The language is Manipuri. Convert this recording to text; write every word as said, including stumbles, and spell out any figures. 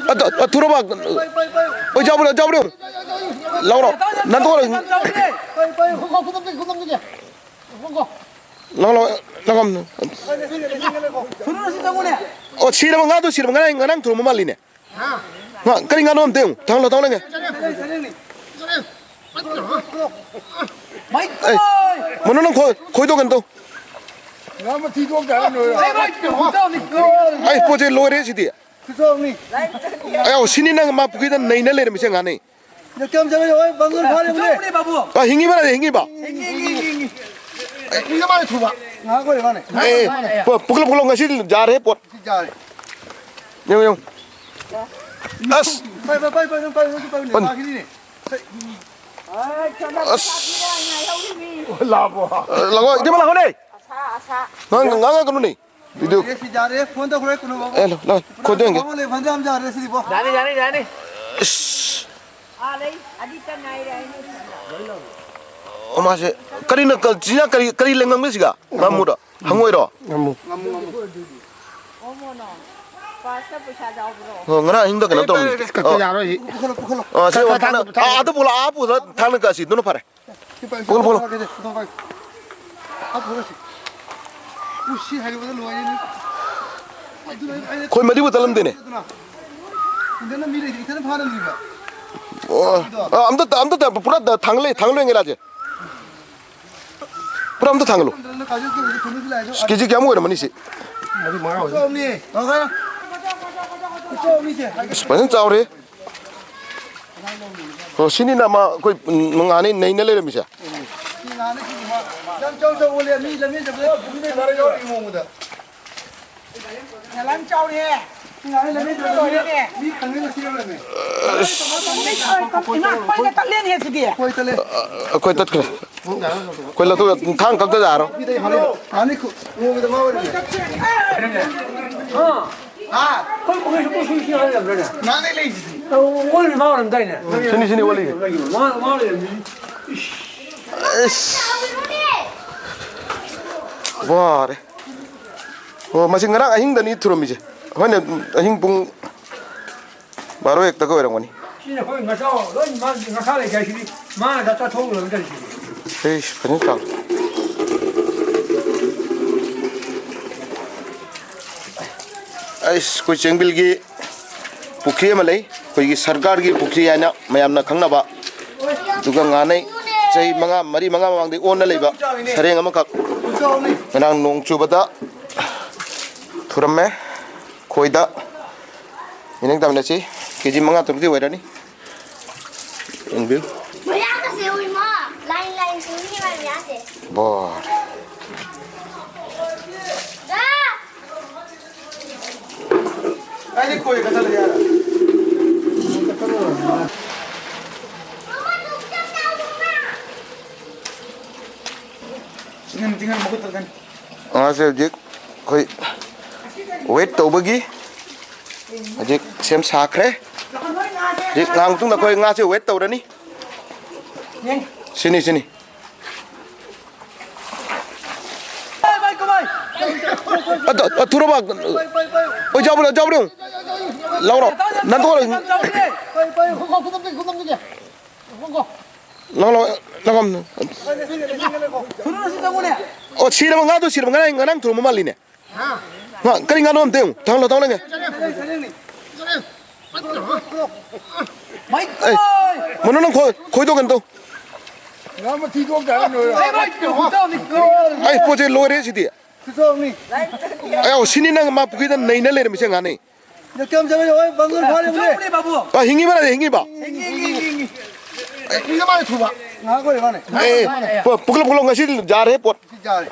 ꯑ, ꯑ, ꯊꯨꯔꯕ? ꯑꯣꯏ, ꯆꯥꯎꯕ꯭ꯔꯣ, ꯆꯥꯎꯕ꯭ꯔꯣ? ꯂꯧꯔꯣ꯫ ꯅꯟꯊꯣꯛꯑꯣ꯫ ꯂꯧ, ꯂꯧ, ꯂꯧ꯫ ꯑꯣ, ꯁꯤꯔꯕ ꯉꯥꯗꯣ, ꯁꯤꯔꯕ ꯉꯔꯥꯡ, ꯉꯔꯥꯡ ꯊꯨꯔꯝꯕ ꯃꯥꯜꯂꯤꯅꯦ꯫ ꯉꯥ, ꯀꯔꯤ ꯉꯥꯅꯣ ꯑꯝꯇ ꯌꯦꯡꯉꯨ꯫ ꯊꯥꯡꯂꯣ, ꯊꯥꯡꯂꯣ ꯌꯦꯡꯒꯦ꯫ ꯑꯩ, ꯃꯅꯨ, ꯅꯪ ꯈꯣꯏ-, ꯈꯣꯏꯗꯣꯛꯀꯅꯨ ꯇꯧ꯫ ꯉꯥ ꯃꯊꯤ ꯊꯣꯛꯇꯦ ꯍꯥꯏꯔ ꯂꯣꯏꯔꯦ꯫ ꯑꯩ, ꯄꯣꯠ ꯆꯩ ꯂꯣꯏꯔꯦ ꯁꯤꯗꯤ꯫ ꯈꯨꯆꯣꯞꯅꯤ꯫ ꯑꯌꯥ, ꯁꯤꯅꯤ ꯅꯪ ꯃꯥ ꯄꯨꯈ꯭ꯔꯤꯗ ꯅꯩꯅ ꯂꯩꯔꯝꯃꯤꯁꯦ ꯉꯥꯅꯤ꯫ ꯅꯠꯇꯦ, ꯌꯥꯝ ꯆꯠꯂꯦ, ꯍꯣꯏ, ꯕꯪꯒꯜ ꯐꯥꯔꯦ, ꯎꯔꯦ꯫ ꯆꯨꯝꯕꯅꯦ, ꯕꯥꯕꯨ꯫ ꯑ, ꯍꯤꯡꯉꯤꯕ, ꯍꯤꯡꯉꯤꯕ꯫ ꯍꯤꯡꯉꯤ, ꯍꯤꯡꯉꯤ, ꯍꯤꯡꯉꯤ, ꯍꯤꯡꯉꯤ꯫ ꯑꯦ, ꯀꯨꯏꯔ ꯃꯥꯜꯂꯦ ꯊꯨꯕ꯫ ꯉꯥꯏꯍꯥꯛ ꯑꯣꯏꯔꯦ ꯃꯥꯅꯦ꯫ ꯑꯦ, ꯑꯦ, ꯄꯨ-, ꯄꯨꯈꯠꯂꯣ, ꯄꯨꯈꯠꯂꯣ, ꯉꯁꯤ ꯌꯥꯔꯦ ꯄꯣꯠ꯫ ꯁꯤ ꯌꯥꯔꯦ꯫ ꯌꯦꯡꯉꯨ, ꯌꯦꯡꯉꯨ꯫ ꯑꯁ꯫ ꯄꯥꯏ, ꯄꯥꯏ, ꯄꯥꯏ, ꯄꯥꯏ, ꯄꯥꯏ, ꯄꯥꯏ, ꯄꯥꯏ, ꯄꯥꯏ, ꯄꯥꯏ, ꯄꯥꯏ, ꯄꯥꯏ, ꯄꯥꯏ꯫ ꯑꯁ꯫ ꯂꯥꯛꯑꯕꯣ? ꯑ, ꯂꯥꯛꯑꯣ, ꯏꯇꯩꯃ ꯂꯥꯛꯑꯣꯅꯦ꯫ ꯑꯁꯥ, ꯑꯁꯥ꯫ ꯉꯥꯡ-, ꯉꯥꯡꯉꯛꯀꯅꯨꯅꯦ꯫ ꯚꯤꯗꯤꯑꯣ꯫ ꯑꯦ, ꯁꯤ ꯌꯥꯔꯦ, ꯐꯣꯟ ꯇꯧꯈ꯭ꯔꯦ, ꯀꯨꯟ ꯐꯥꯎꯕ꯫ ꯑꯦ, ꯂꯥꯛꯑꯣ, ꯂꯥꯛꯑꯣ, ꯈꯣꯏꯗꯣꯛ ꯌꯦꯡꯒꯦ꯫ ꯐꯥꯎꯕ ꯂꯩ, ꯐꯟꯖꯥ ꯑꯃ ꯌꯥꯔꯦ ꯁꯤꯗꯤꯕꯣ꯫ ꯌꯥꯅꯤ, ꯌꯥꯅꯤ, ꯌꯥꯅꯤ꯫ ꯏꯁ꯫ ꯑꯥ, ꯂꯩ, ꯑꯅꯤꯇ ꯉꯥꯏꯔꯦ ꯍꯥꯏꯅꯦ꯫ ꯑꯣ, ꯃꯥꯁꯦ ꯀꯔꯤꯅ ꯀ-, ꯆꯤꯟꯖꯥꯛ ꯀꯔꯤ, ꯀꯔꯤ ꯂꯪꯉꯝꯒꯦ ꯁꯤꯒ? ꯉꯥꯃꯨꯔꯣ? ꯍꯪꯉꯣꯏꯔꯣ? ꯉꯥꯃꯨ꯫ ꯉꯥꯃꯨ, ꯉꯥꯃꯨ꯫ ꯑꯣ, ꯉꯔꯥꯡ ꯑꯍꯤꯡꯗ ꯀꯩꯅꯣ ꯇꯧꯔꯝꯃꯤ꯫ ꯀꯛꯇ ꯌꯥꯔꯣꯏ ꯁꯤ꯫ ꯄꯨꯈꯠꯂꯣ, ꯄꯨꯈꯠꯂꯣ꯫ ꯑ, ꯁꯤ ꯀꯛ-, ꯀꯛ-, ꯊꯥꯡ-, ꯊꯥꯡ-, ꯑꯥ, ꯑꯥꯗ ꯄꯨꯈꯠꯂꯣ, ꯑꯥ ꯄꯨꯈꯠꯂ ꯊꯥꯡꯅ ꯀꯛꯑꯁꯤ, ꯑꯗꯨꯅ ꯐꯔꯦ꯫ ꯁꯤ ꯄꯥꯏ-, ꯄꯨꯈꯠꯂꯣ, ꯄꯨꯈꯠꯂꯣ꯫ ꯄꯥꯏ-, ꯄꯥꯏ-, ꯄꯥꯏ-, ꯄꯨꯈꯠꯂꯣ ꯁꯤ꯫ ꯎꯁ, ꯁꯤ ꯍꯥꯏꯒꯠꯄꯗ ꯂꯣꯏꯔꯦꯅꯦ꯫ ꯑꯗꯨꯅ ꯑꯩꯅ ꯈꯣꯏ ꯃꯔꯤꯕꯨ ꯇꯠꯂꯝꯗꯦꯅꯦ꯫ ꯑꯗꯨꯅ꯫ ꯏꯊꯟꯗ ꯃꯤ ꯂꯩꯇꯦ, ꯏꯊꯟꯗ ꯐꯥꯅꯕꯅꯦꯕ꯫ ꯑꯣ꯫ ꯑꯗꯣ꯫ ꯑ, ꯑꯝꯇ, ꯑꯝꯇ ꯄꯨꯔꯥ ꯊꯥꯡꯒꯠꯂꯣꯏ, ꯊꯥꯡꯒꯠꯂꯣꯏ ꯂꯥꯛꯁꯦ꯫ ꯄꯨꯔꯥ ꯑꯝꯇ ꯊꯥꯡꯒꯠꯂꯨ꯫ ꯀꯦꯖꯤ ꯀꯌꯥꯃꯨꯛ ꯑꯣꯏꯔꯝꯃꯅꯤ ꯁꯤ? ꯃꯔꯤ ꯃꯉꯥ ꯑꯣꯏꯔꯝꯅꯤ꯫ ꯏꯁ, ꯐꯖꯅ ꯆꯥꯎꯔꯦ꯫ ꯑꯣ, ꯁꯤꯅꯤꯅ ꯑꯃ ꯑꯩꯈꯣꯏ, ꯎꯝ, ꯉꯥꯅꯤ ꯅꯩꯅ ꯂꯩꯔꯝꯃꯤꯁꯦ꯫ ꯌꯥꯝ ꯆꯥꯎ ꯆꯥꯎ ꯑꯣꯜꯂꯦ꯫ ꯃꯤ ꯂꯝꯖꯦꯟ ꯆꯠꯄꯗ ꯌꯥꯎꯔꯤ ꯃꯑꯣꯡꯗ꯫ ꯌꯥꯝ ꯆꯥꯎꯔꯦ꯫ ꯃꯤ ꯈꯪꯉꯦ ꯉꯁꯤ ꯌꯧꯔꯝꯃꯦ꯫ ꯏꯃꯥ, ꯑꯩꯈꯣꯏꯒ ꯇꯠꯂꯦꯅꯦ ꯁꯤꯗꯤ꯫ ꯑꯩꯈꯣꯏ ꯇꯠꯂꯦ꯫ ꯑꯩꯈꯣꯏ ꯇꯠꯈ꯭ꯔꯦ꯫ ꯑꯩꯈꯣꯏ ꯂꯧꯊꯣꯛ-, ꯊꯥꯡ ꯀꯛꯇ ꯌꯥꯔꯣꯏ꯫ ꯃꯥꯅꯤ ꯈꯨ-, ꯅꯣꯡꯃꯗ ꯃꯥ ꯑꯣꯏꯔꯝꯃꯦ꯫ ꯍꯥ? ꯃꯥꯅꯦ ꯂꯩꯁꯤꯗꯤ꯫ ꯁꯤꯅꯤ, ꯁꯤꯅꯤ, ꯋꯥꯠꯂꯤ꯫ ꯑꯩꯁ꯫ ꯋꯥꯔꯦ꯫ ꯑꯣ, ꯃꯁꯤ ꯉꯔꯥꯡ ꯑꯍꯤꯡꯗꯅꯤ ꯊꯨꯔꯝꯃꯤꯁꯦ꯫ ꯍꯣꯏꯅꯦ, ꯑꯍꯤꯡ ꯄꯨꯡ ꯕꯥꯔꯣ ꯍꯦꯛꯇꯒ ꯑꯣꯏꯔꯝꯒꯅꯤ꯫ ꯁꯤꯅ ꯑꯩꯈꯣꯏ ꯉꯁꯥꯎ ꯂꯣꯏ ꯃꯥ ꯉꯈꯥ ꯂꯩꯈꯥꯏꯁꯤꯗꯤ ꯃꯥꯅ ꯆꯥꯊꯣꯛꯎꯔꯕ ꯇꯧꯔꯤꯁꯤꯗꯤ꯫ ꯑꯩꯁ, ꯐꯖꯅ ꯆꯥꯎꯔꯦ꯫ ꯑꯩꯁ, ꯑꯩꯈꯣꯏ ꯆꯦꯡꯕꯤꯜꯒꯤ ꯄꯨꯈ꯭ꯔꯤ ꯑꯃ ꯂꯩ, ꯑꯩꯈꯣꯏꯒꯤ ꯁꯔꯀꯥꯔꯒꯤ ꯄꯨꯈ꯭ꯔꯤ ꯍꯥꯏꯅ ꯃꯌꯥꯝꯅ ꯈꯪꯅꯕ꯫ ꯑꯗꯨꯒ ꯉꯥꯅꯩ꯫ ꯆꯍꯤ ꯃꯉꯥ, ꯃꯔꯤ ꯃꯉꯥ ꯃꯃꯥꯡꯗꯒꯤ ꯑꯣꯟꯅ ꯂꯩꯕ ꯁꯔꯦꯡ ꯑꯃꯈꯛ ꯉꯔꯥꯡ ꯅꯣꯡ ꯆꯨꯕꯗ ꯊꯨꯔꯝꯃꯦ꯫ ꯈꯣꯏꯗ ꯌꯦꯡꯅꯤꯡ ꯇꯝꯅꯁꯤ꯫ ꯀꯦ ꯖꯤ ꯃꯉꯥ ꯇꯔꯨꯛꯇꯤ ꯑꯣꯏꯔꯅꯤ꯫ ꯌꯦꯡꯕꯤꯌꯨ꯫ ꯃꯌꯥꯝꯒꯁꯦ ꯎꯏꯃꯣ꯫ ꯂꯥꯏꯟ ꯂꯥꯏꯟ ꯁꯦꯝꯕꯤꯅꯦ ꯃꯥꯏ ꯃꯌꯥꯝꯁꯦ꯫ ꯕꯣ꯫ ꯀꯥꯏꯗꯩ ꯈꯣꯏ ꯀꯛꯊꯠꯂꯒꯦ ꯍꯥꯏꯔꯣ? ꯆꯤꯡꯍꯟ, ꯆꯤꯡꯍꯟ, ꯃꯈꯨꯠ ꯇꯠꯀꯅꯤ꯫ ꯉꯥꯁꯦ ꯍꯧꯖꯤꯛ ꯑꯩꯈꯣꯏ ꯋꯦꯠ ꯇꯧꯕꯒꯤ ꯍꯧꯖꯤꯛ ꯁꯦꯝ ꯁꯥꯈ꯭ꯔꯦ꯫ ꯍꯧꯖꯤꯛ ꯉꯥꯏꯍꯥꯛ ꯃꯇꯨꯡꯗ ꯑꯩꯈꯣꯏ ꯉꯥꯁꯦ ꯋꯦꯠ ꯇꯧꯔꯅꯤ꯫ ꯁꯤꯅꯤ, ꯁꯤꯅꯤ꯫ ꯑ, ꯑ, ꯊꯨꯔꯕ? ꯑꯣꯏ, ꯆꯥꯎꯕ꯭ꯔꯣ, ꯆꯥꯎꯕ꯭ꯔꯣ? ꯂꯧꯔꯣ꯫ ꯅꯟꯊꯣꯛꯑꯣ꯫ ꯂꯧ, ꯂꯧ, ꯂꯧ꯫ ꯑꯣ, ꯁꯤꯔꯕ ꯉꯥꯗꯣ, ꯁꯤꯔꯕ ꯉꯔꯥꯡ, ꯉꯔꯥꯡ ꯊꯨꯔꯝꯕ ꯃꯥꯜꯂꯤꯅꯦ꯫ ꯉꯥ, ꯀꯔꯤ ꯉꯥꯅꯣ ꯑꯝꯇ ꯌꯦꯡꯉꯨ꯫ ꯊꯥꯡꯂꯣ, ꯊꯥꯡꯂꯣ, ꯌꯦꯡꯉꯦ꯫ ꯑꯦ, ꯃꯅꯨ, ꯅꯪ ꯈꯣꯏ-, ꯈꯣꯏꯗꯣꯛꯀꯅꯨ ꯇꯧ꯫ ꯉꯥ ꯃꯊꯤ ꯊꯣꯛꯇꯦ ꯍꯥꯏꯔ ꯂꯣꯏꯔꯦ꯫ ꯑꯩ ꯄꯣꯠ ꯆꯩ ꯂꯣꯏꯔꯦ ꯁꯤꯗꯤ꯫ ꯈꯨꯆꯥꯎꯅꯤ꯫ ꯑꯌꯥ, ꯁꯤꯅꯤ ꯅꯪ ꯃꯥ ꯄꯨꯈ꯭ꯔꯤꯗ ꯅꯩꯅ ꯂꯩꯔꯝꯃꯤꯁꯦ ꯉꯥꯅꯤ꯫ ꯅꯪ ꯀꯌꯥꯝ ꯆꯥꯎꯔꯦ? ꯍꯣꯏ, ꯕꯪꯒꯔ ꯐꯥꯔꯦ, ꯕꯨꯂꯦ꯫ ꯆꯥꯎꯔꯦ, ꯕꯥꯕꯨ꯫ ꯑ, ꯍꯤꯡꯉꯤꯕ ꯅꯠꯇꯦ, ꯍꯤꯡꯉꯤꯕ? ꯍꯤꯡꯉꯤ, ꯍꯤꯡꯉꯤ, ꯍꯤꯡꯉꯤ꯫ ꯑꯦ, ꯀꯨꯏꯅ ꯃꯥꯅ ꯊꯨꯕ꯫ ꯉꯥꯏꯍꯥꯛ ꯑꯣꯏꯔꯦ ꯃꯥꯅꯦ꯫ ꯑꯦ, ꯑꯦ, ꯄꯨ-, ꯄꯨꯈꯠꯂꯣ, ꯄꯨꯈꯠꯂꯣ, ꯉꯁꯤ ꯌꯥꯔꯦ ꯄꯣꯠ꯫ ꯁꯤ ꯌꯥꯔꯦ꯫